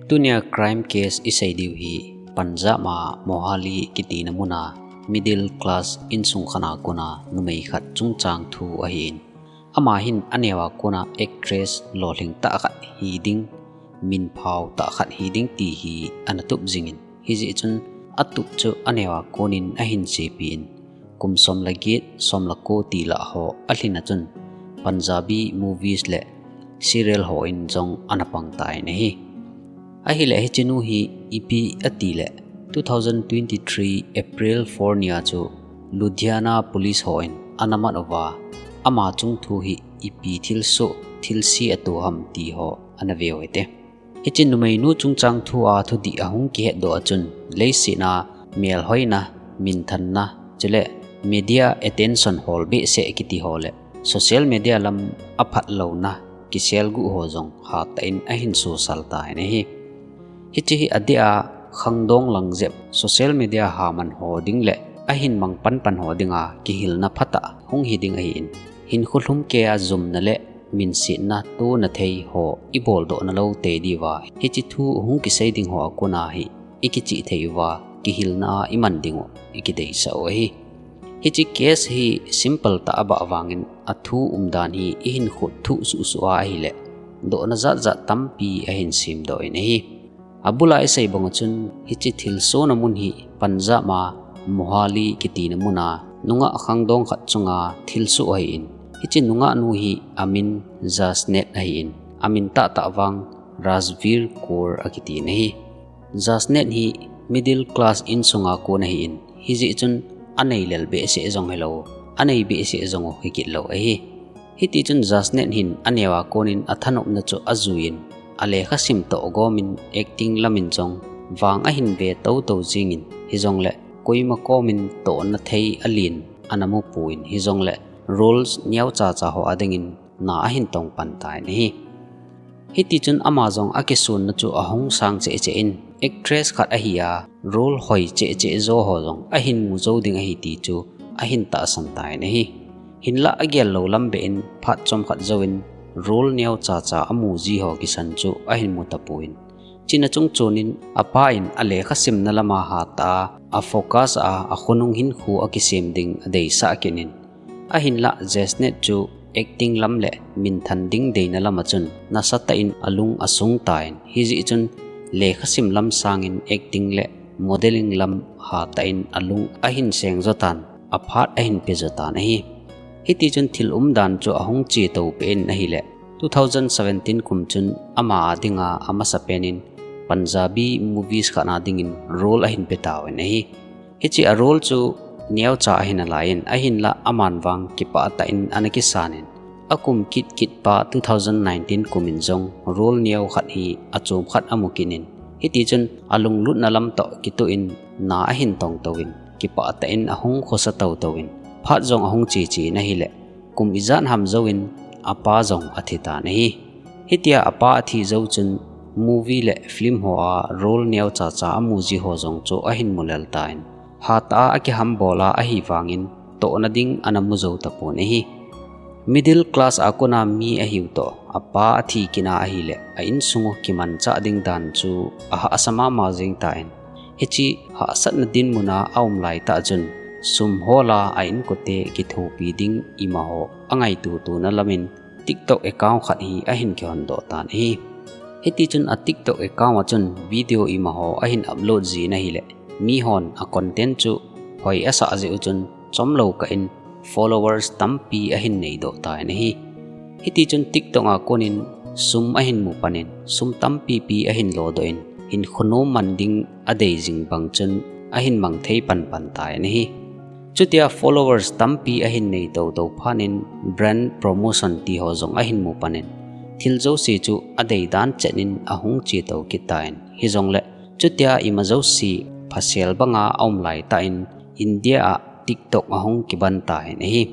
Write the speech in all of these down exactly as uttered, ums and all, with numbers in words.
Tunia crime case isei diu hi Punjab a Mohali kitina muna middle class insung khat a kona numei khat chungchang thu ahin. Ama hin aneo a kona actress lolhing tah khat hi ding, minphao tah khat hi ding ti hi ana tup jingin. Hijeh chun atup chu aneo a konin ahin sepi in. Kum som le get, som le ko ti lah ho alhin a chun Punjabi movies le serial ho in jong ana pang tan ahi. Ahile hiche nu hi ipi ati le two thousand twenty-three April four nia chu Ludhiana police ho in ana mat uva ama chung thu hi ipi thilsoh thilse atoh ham ti ho ana veu hite. Hiche numeinu chungchang thu a thudih ahung kihetdoh a chun, leiset a melhoina, minthanna, chule media attention hol behseh kiti ho le social media lam aphatlouna kiselguh ho jong hatah in ahin sosal tan ahi. Hiche hi adeh a khangdong lang jep social media haman ho ding le ahin mang panpan ho dinga kihilna phatah hung hi ding ahin, hinkho lhum keiya jumna le minsetna tona thei ho iboldoh nalou tei diuva, hiche thu hung kisei ding ho a kona hi ikichih thei uva, kihilna a iman diu ikideisah u ahi. Hiche case hi simple tah abah vangin athu umdan hi ihin khut thuh suhsuh a ahile, dohna jatjat tampi ahin semdoh in ahi. Abula isei bang a chun hiche thilsohna mun hi Punjab a Mohali kitina muna nungah khangdong khat chunga thilsoh ahin. Hiche nungah nu hi amin Jasnet ahin. Amin tahtah vang Rajveer Kaur akiti ahi. Jasnet hi middle class insunga kon ahin. Hijeh chun anei lel behseh jong hilou, anei behseh jong u hikit lou ahi. Hitichun Jasnet hin aneo a konin athanopna chu ajuiyin, alekhasim toh gomin acting lamin jong vang ahin ve toto jingin, hijongle koima komin tohna thei alen ana mupuin, hijongle roles neocha cha ho a dingin na ahin tong pan tan ahi. Hitichun ama jong akisonna chu ahung sang cheh cheh in, actress khat ahi a, role hoi cheh cheh jo ho jong ahin mu jou ding ahi ti chu ahin tahsan tan ahi. Hinlah agel lou lam beh in phat chomkhat jouvin role neocha cha amu ji ho kisan chu ahin mu tapouvin. Chuna chungchonin apa in alekhasimna lama hatah a afocus a, akhonung hinkho akisem ding adeisah kit in. Ahinlah Jasnet chu acting lam le minthan ding deina lama chun nasatah in alung asung tan, hijeh chun lekhasim lam sangin acting le modeling lam hatah in alung ahin seng jo tan, aphat ahin pe jo tan ahi. Hitichun thil umdan chu ahung chetou peh in ahile, two thousand seventeen kum chun ama a dinga amasapen in Punjabi movies khat a dingin role ahin pe tauvin ahi. Hiche a role chu neocha ahin alaiyin, ahinlah aman vang kipah tah in ana kisanin, akum kit kit pa two thousand nineteen kumin jong role neo khat hi achom khat amu kit in, hitichun alunglutna lam toh kitoh in na ahin tong touvin, kipah tah in ahung khosa totouvin, phat jong ahung che che in ahile, kum ijat ham jouvin apa jong athi tan ahi. Hitia apa athi jou chun movie le film ho a role neocha cha amu ji ho jong chu ahin mu lel tan, hatah a akihambol a ahivangin tohna ding ana mu jou tapon ahi. Middle class a kona mi ahiu toh apa athi kit a ahile, a insung u kimanchah ding dan chu ahahsa mama jeng tan, hiche hahsatna dinmun a aum laitah chun sum hol a a inkote kithopi ding imaho angaito tona lamin TikTok account khat hi ahin kihondoh tan ahi. Hitichun a TikTok account a chun video imaho ahin upload jin ahile, mihon a content chu hoi asah jeh u chun chomlou kah in followers tampi ahin neidoh tan ahi. Hitichun TikTok a konin sum ahin mu panin, sum tampipi ahin lodoh in, hinkho nom man ding adei jing bang chun ahin mang thei panpan tan ahi. Chutia followers tampi ahin nei toto phat in brand promotion ti ho jong ahin mu panin, thil jouse chu adei dan chet in ahung chetou kit tan, hijongle chutia ima jouse phasel banga aum laitah in India a TikTok ahung kiban tan ahi.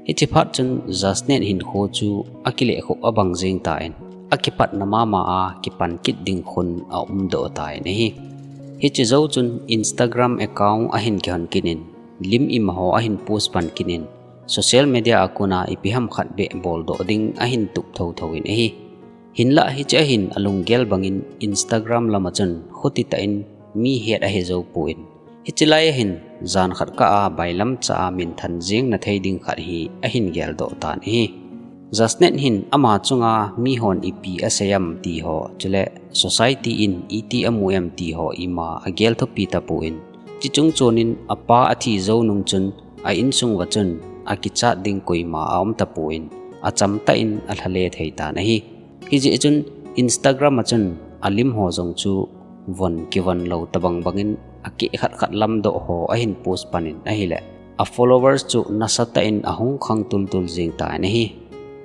Hiche phat chun Jasnet hinkho chu akilehkhup abang jeng tan, akipatna mama a kipan kit ding khun aumdoh tan ahi. Hiche jou chun Instagram account ahin kihon kit in, lim imaho ahin post pan kit in, social media a kona ipi ham khat beh boldoh ding ahin tup thotho in ahi. Hinlah hiche ahin alunggel bangin Instagram lama chun khuti tah in mi het ahe jou pon. Hiche lai ahin jan khat kah a bailam cha a minthan jeng na thei ding khat hi ahin geldoh tan ahi. Jasnet hin ama chunga mihon ipi asei em ti ho, chule society in iti amu em ti ho ima agel thupi tapon. Chuche chung chun in apa athi jou nung chun a insung uva chun akichat ding koima aum tapon, achamtah in alha le thei tan ahi. Hijeh chun Instagram a chun alim ho jong chu von kivon lou tabang bangin akeh khat khat lamdoh ho ahin post pan in ahile, a followers chu nasatah in ahung khang tultul jeng tan ahi.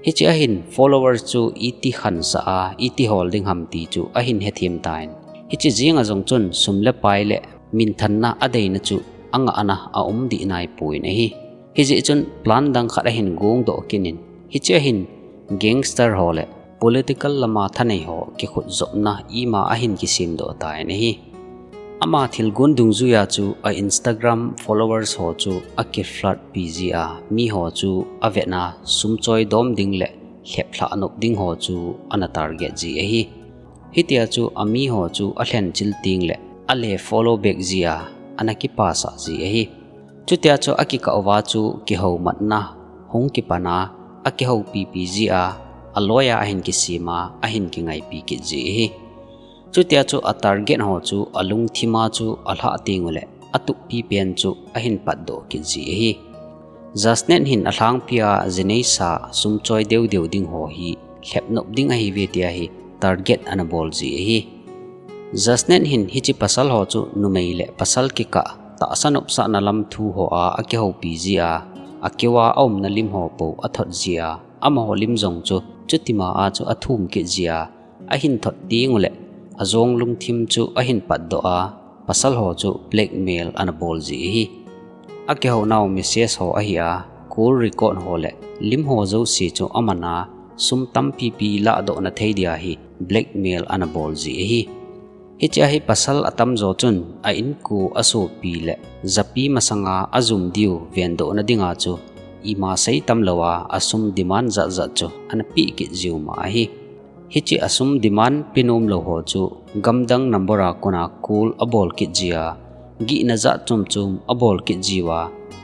Hiche ahin followers chu iti khansah a, iti hol ding ham ti chu ahin hethem tan. Hiche jenga jong chun sum le pai le minthanna adeina chu angah ana aum dih naipon ahi. Hijeh chun plan dang khat ahin gongdoh kit in, hiche ahin gangster ho le political lama thanei ho kikhut jopna ima ahin kisemdoh tan ahi. Ama thilgon dungjuia chu a Instagram followers ho chu akiflirt pi jia, mi ho chu avetna sum choi dom ding le lhep lhah nop ding ho chu ana target ji ahi. Hitia chu ami ho chu alhen chil teng le ale follow back jia, ana kipasah ji ahi. Chutia chu akikah uva chu kihoumatna hung kipan a, akihoupi pi jia, aloi a ahin kisem a, ahin kingaipi kit ji ahi. Chutia chu a target ho chu alungthim a chu alhah teng ule, atup pi pen chu ahin patdoh kit ji ahi. Jasnet hin alhangpia jineisa sum choi deu deu ding ho hi lhep nop ding ahi ve tia hi target ana bol ji ahi. Jasnet hin hiche pasal ho chu numei le pasal kikah tahsa nopsahna lam thu ho a akihoupi jia, akeu a aumna lim ho po athot jia, amaho lim jong chu chutima a chu athum kit jia, ahin thot teng ule, ajong lungthim chu ahin patdoh a, pasal ho chu blackmail ana bol ji ahi. Akihounau message ho ahi a, call record ho le lim ho jouse chu aman a, sum tampi pi lahdoh na thei dia hi blackmail ana bol ji ahi. Hiche ahi pasal atamjo chun a inko asopi le japi masanga ajum diu vendoh na dinga chu ima sei tam lou a, asum demand jat jat chu ana peh kit jiu ma ahi. Hiche asum demand pe nom lou ho chu gamdang number a kona call abol kit jia, gihna jat chom chom abol kit jiuva,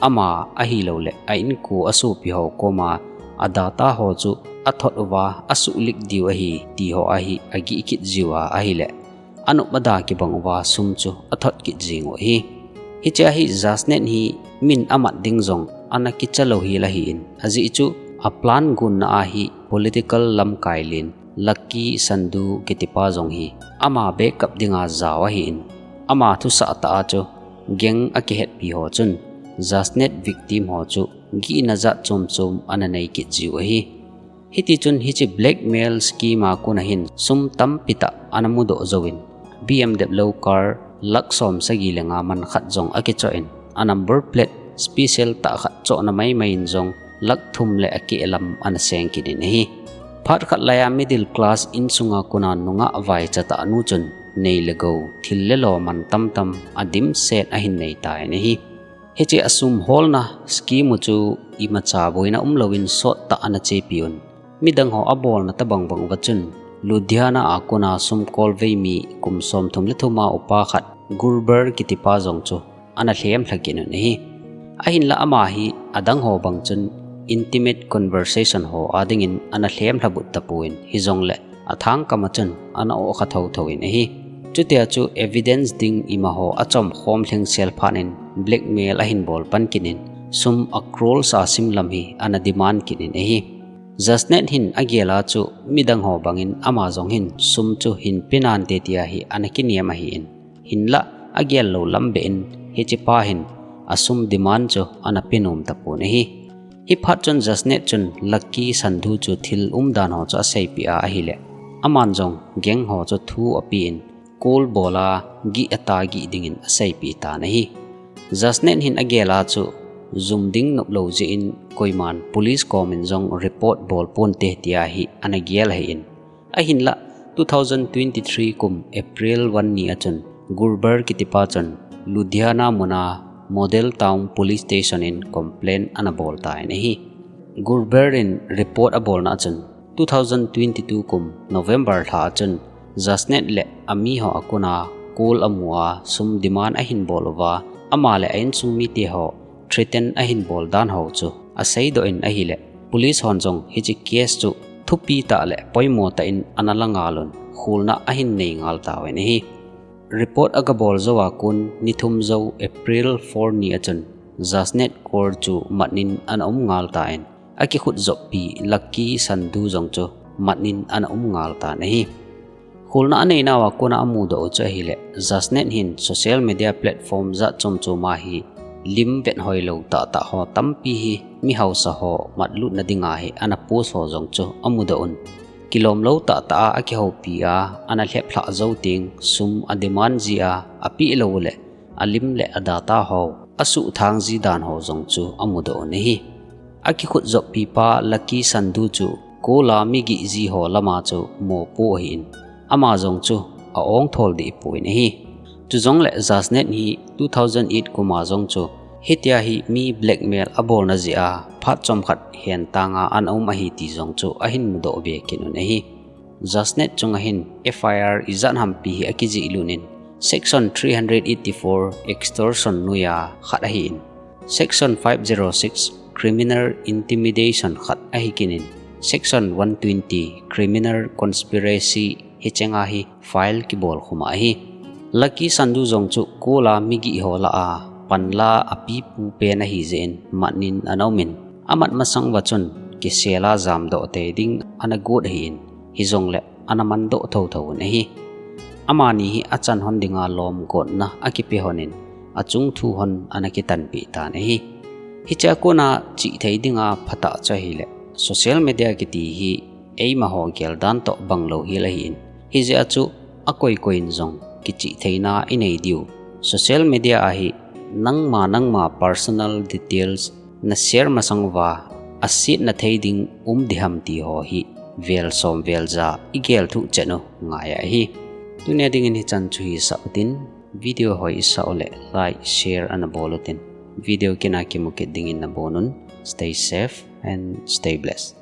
ama ahilou le a inko asopi ho koma a data ho chu athot uva asuh leak diu ahi ti ho ahi agih kit jiuva ahile, anop ada kibang uva sum chu athot kit jing u ahi. Hiche ahi Jasnet hi min amat ding jong ana kicha lou hel ahin, ajeh chu a plan gonna ahi political lamkai len Lucky Sandhu kitipa jong hi ama backup dinga jao ahin, ama thusah tah a chu gang akihetpi ho chun Jasnet victim ho chu gihna jat chom chom ana nei kit jiu ahi. Hitichun hiche blackmail scheme a kona hin sum tampi tah ana mudoh jouvin, B M W car lakh som sagi le nga man khat jong akichoh in, a number plate special tah khat chohna maimai in jong lakh thum le akeh lam ana seng kit in ahi. Phat khat laiya middle class insunga kona nungah vaicha tah nu chun nei le gou, thil le lo man tamtam adimset ahin nei tan ahi. Hiche asum holna scheme u chu imacha boina umlouvin sottah ana chepi un, midang ho abolna tabang bang uva chun Ludhiana a kona sum kolvei mi kum somthum le thum a upa khat Gurber kitipa jong chu ana lhem lha kit un ahi. Ahinla ama hi adang ho bang chun intimate conversation ho a dingin ana lhem lha but tapon, hijongle athangkam a chun ana okha thotho in ahi. Chutia chu evidence ding imaho achom khom lhing sel phat in blackmail ahin bol pan kit in, sum a crores a sim lam hi ana demand kit in ahi. Jasnet hin agel a chu midang ho bangin ama jong hin sum chu hin pe nante tia hi ana kinem ahin, hinlah agel lou lam beh in hichepa hin asum demand chu ana pe nom tapon ahi. Hiphat chun Jasnet chun Lucky Sandhu chu thil umdan ho chu aseipeh a ahileh, aman jong gang ho chu thu apen, call bol a gih ata gih dingin aseipeh tan ahi. Jasnet hin agel a chu jum ding noplou jeh in koiman police komin jong report bol ponte tia hi ana gel ahin, ahinlah two thousand twenty-three kum April one ni a chun Gurber kitipa chun Ludhiana muna Model Town Police Station in complaint ana bol tan ahi. Gurber in report abolna a chun two thousand twenty-two kum November lha a chun Jasnet le amiho a kona call amu a sum demand ahin bol uva, ama le a insung mite ho threaten ahin bol dan ho chu aseidoh in ahile, police hon jong hiche case chu thupi tah le poimo tah in ana la ngal un, kholna ahin nei ngal tauvin ahi. Report aga bol jou a kon ni thum jou April four ni a chun Jasnet Kaur chu mat in ana um ngal tan, akikhut joppi Lucky Sandhu jong chu mat in ana um ngal tan ahi. Kholna anei nauva kona amudoh u chu ahile, Jasnet hin social media platform jat chom chom a hi lim vet hoilou tah tah ho tampi hi mi hausa ho mat lutna dinga hi ana post ho jong chu amudoh un. Kilom lou tah tah a akihoupi a, ana lhep lhah jou teng sum a demand ji a, apeh lou le alim le a data ho asuhthang ji dan ho jong chu amudoh un ahi. Akikhut joppi pa Lucky Sandhu chu call a mi gih ji ho lama chu mopo ahin, ama jong chu a-ong thol deh pon ahi. Chujongle Jasnet hi two thousand eight kum a jong chu hitia hi mi blackmail abolna jeh a phat chomkhat hentang a ana um ahi ti jong chu ahin mudoh be kit un ahi. Jasnet chunga hin F I R ijat hampi hi akijih lut in, Section three hundred eighty-four extortion noiya khat ahin, Section five zero six criminal intimidation khat ahi kit in, Section one twenty criminal conspiracy hichenga hi file kibol khum ahi. Lucky Sandhu jong chu call a mi gih ho lah a panla apipu pen ahi jeh in mat in ana um in, amat masang uva chun kisel a jamdoh tei ding ana got ahin, hijongle ana mandoh thotho un ahi. Amani hi achan hon dinga lom gotna akipe hon in, achung thu hon ana kitanpeh tan ahi. Hichea kona chihthei dinga phatah chu ahile, social media kiti hi eima ho gel dan toh bang lou hel ahin, hijeh a chu akoi koi in jong kichihtheina inei diu. Social media a hi nangma nangma personal details na share masang uva asetna thei ding um diham ti ho hi vel som vel ja igel thuh chet u ngai ahi. Tunia dingin hichan chu hisah utin, video ho isah u le like, share ana bol utin, video kit a kimu kit dingin nabon un. Stay safe and stay blessed.